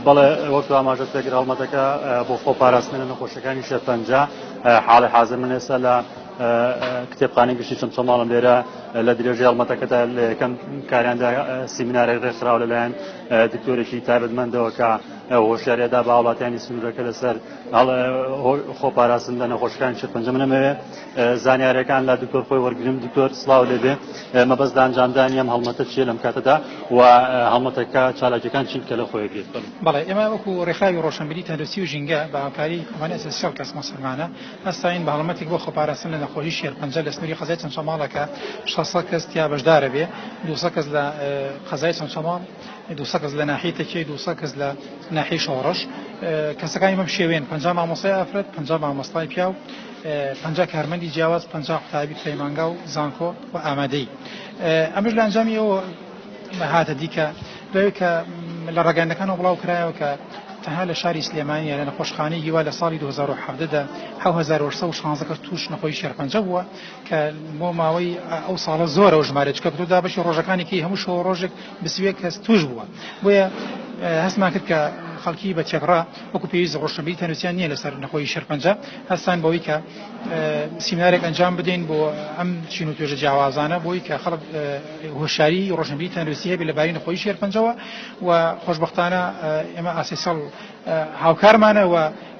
بەڵێ وەک ئاماژەت پێکرد هەڵمەتەکە بۆ خۆپاراستنە لە نەخۆشیەکانی شێرپەنجە حاڵی حازر من ئێستا لە کتێبخانەی گشتی چەمچەماڵم لێرە لە درێژەی هەڵمەتەکەدا لە یەکەم کاریاندا سیمینارێک ڕێکخراوە لەلایەن دکتۆرێکی تایبەتمەندەوە کە هۆشیاریدا بە هاوڵاتیانی سنوورەکە لەسەر خۆپاراستن لە نەخۆشەکانی شێرپەنجە. من ئەمەوێ زانیاریەکان لە دکتۆر خۆی وەرگرم. دکتۆر سڵاو لێبێ، مەبەست لە ئەنجامدانی ئەم هەڵمەتە چییە لەم کاتەدا و هەڵمەتەکە چالاکیەکان چین کە لە خۆی گرێت؟ بەڵێ، ئێمە وەکو ڕێکخراوی ڕۆشنبیری تەندروستی و ژینگە بە هاوکاری کۆمپانیای ئەسێنسیاڵ کە سپۆنسەرمانە هەستاین بە هەڵمەتێک بۆ خۆپاراستن لە نەخۆشی شێرپەنجە لە سنووری قەزای چەمچەماڵە کە 600 کەس تیا بەشدارە بێ، 200 کەس لە قەزای چەمچەماڵ، 200 کەس لە ناحیەی تەکیە، 200 کەس لە ناحیەی شۆڕش. کەسەکانی بەم شێوەیەن، 50 مامۆستای ئافرەت، 50 مامۆستای پیاو، 50 کارمەندی جیاواز، 50 قوتابی پەیمانگا و زانکۆ و ئامادەیی. ئەمەش لە ئەنجامی ئەوە هاتە دی کە دوای کە لە ڕاگەیاندنەکانەوە بڵاو کرایەوە کە تەنها لە شاری سلێمانی لە نەخۆشخانەی هیوا لە ساڵی 2017 دا 7816 کەس تووش نەخۆشی شێرپەنجە بووە کە بۆ ماوەی ئەو ساڵە زۆرە و ژمارە چکە تۆ دابەشی ڕۆژەکانی کەی هەموو شەو ڕۆژێک بسوێ کەس توش بووە. بۆیە هەستمان کرد کە خەڵکی بە تێکڕا وەکو پێویست ڕۆشنبیری تەندروستیان نییە لەسەر نەخۆشی شێرپەنجە، هەستان بەوەی کە سیمینارێک ئەنجام بدەین بۆ ئەم چین و توێژە جیاوازانە بۆی کە خەڵک هۆشیاری ڕۆشنبیری تەندروستی هەبێت لەبارەی نەخۆشی شێرپەنجەوە. و خۆشبەختانە ئێمە ئاسیسەڵ هاوکارمانە و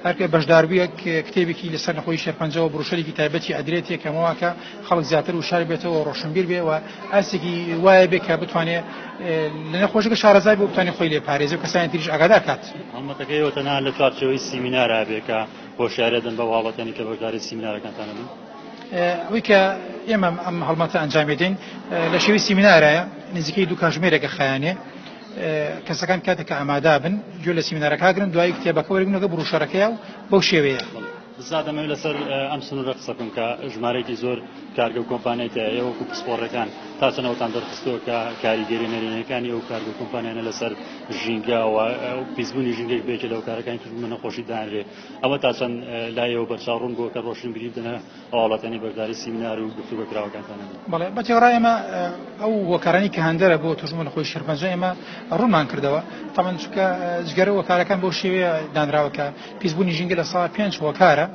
هەر بەشداربوویەک کتێبێکی لەسەر نەخۆشی شێرپەنجەوە بروشەرێکی تایبەتی ئەدرێتێ کەمەوە کە خەڵک زیاتر وشار بێتەوە ڕۆشنبیر بێ و ئاستێکی وایە بێ کە بتوانێت لە نەخۆشەکە شارەزای بۆ بتوانێت خۆی لێ پارێزێ و کەسانی تریش ئاگادار کات. هەڵمەتەکە ئێوە تەنها لە چوارچێوەی سیمینارا بێ کە هۆشیاری دەن بە هاوڵاتیانی کە بەشداری سیمینارەکانتان بن؟ ئەوەی کە ئێمە ئەم هەڵمەتە ئەنجامی دەین لە شێوەی سیمینارایە، نزیکەی دوو کاژمێرێکە خایەنێ. کەسەکان کاتێک کە ئامادە بن گوێ لە سیمینارەکە گرن، دوایی کتێبەکە وەرگن لەگەڵ بروشەرەکەیە و بەو شێوەیە. بزا دەمەوێت لەسەر ئەم سنوورە قسە بکەم کە ژمارەیەکی زۆر کارگە و کۆمپانیای تیایە، ئێوە وەکو پسپۆڕەکان تا چەند ئەوەتان دەرخستووە کە کاریگەریە نەرێنیەکانی ئەو کارگە و کۆمپانیانە لەسەر ژینگە و پیسبوونی ژینگەش بێکێ لە هۆکارەکانی توشبوون بە نەخۆشی دانرێ، ئەوە تا چەند لای ئێوە بەرچاو ڕوون بووە کە ڕۆشنبیری بدەنە هاوڵاتیانی بەشداری سیمینار و گفتوگۆ کراوەکانتان هەبن؟ بەڵێ، بە تێکڕا ئێمە ئەو هۆکارانەی کە هاندەرە بۆ توشبوون بە نەخۆشی شێرپەنجە ئێمە ڕوونمان کردەوە. تەبعەن چونکە جگەرە هۆکارەکان بەو شێوەیە دانراوە کە پیسبوونی ژینگە 5% هۆکارە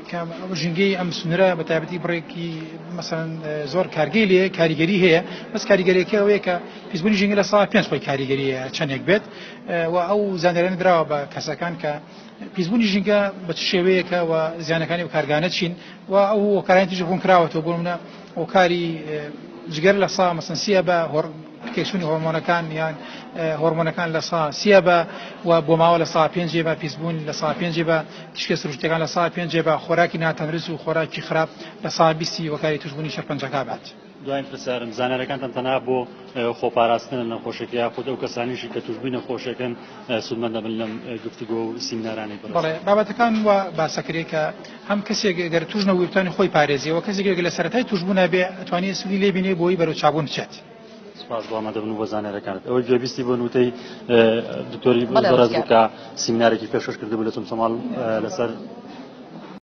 کە ژینگەی ئەم سنوورە بە تایبەتی بڕێکی مەسەن زۆر کارگەی لێ کاریگەری هەیە، بەس کاریگەریەکە ئەوەیە کە پیسبوونی ژینگە 5% خۆی کاریگەری هەیە چەندێک بێت و ئەو زانیاریانە دراوە بە کەسەکان کە پیسبوونی ژینگە بە چ شێوەیەکە و زیانەکانی و کارگانە چین و ئەو هۆکارانی تریش ڕوون کراوەتەوە. بۆ نمونە هۆکاری جگەر لە سا مەسەن سیە بە تێکچوونی هۆرمۆنەکان یان هۆرمۆنەکان لە سا سیە بە و بۆ ماوە لە سا پێنجێ بە پیسبوون لە سا پێنجێ بە تیشکە سروشتیەکان لە سا پێنجێ بە خۆراکی ناتەندروست و خۆراکی خراپ لە سا بیستی هۆکاری توشبوونی شێرپەنجەکە بات. دوایین پرسیارم، زانیاریەکانتان تەنها بۆ خۆپاراستنە لە نەخۆشیەکە یاخود ئەو کەسانیشی کە توشبووی نەخۆشیەکەن سوودمەند دەبن لەم گفتوگۆ و سیمینارانەی بەڕێز؟ بەڵێ، بابەتەکان وا باسەکرێ کە هەم کەسێک گەر توش نەبوو بتوانێت خۆی پارێزێ و کەسێک گەر لە سەرەتای توشبوونا بێ ئەتوانێ سوودی لێ بینێ بۆی بەرەو چابوون بچێت. سپاس بۆ ئامادەبوون و بۆ زانیاریەکانت. ئەوەی گوێبیستی بوون وتەی دکتۆری بەڕێز بوو کە سیمینارێکی پێشکەش کردبوو لە چەمچەماڵ لەسەر.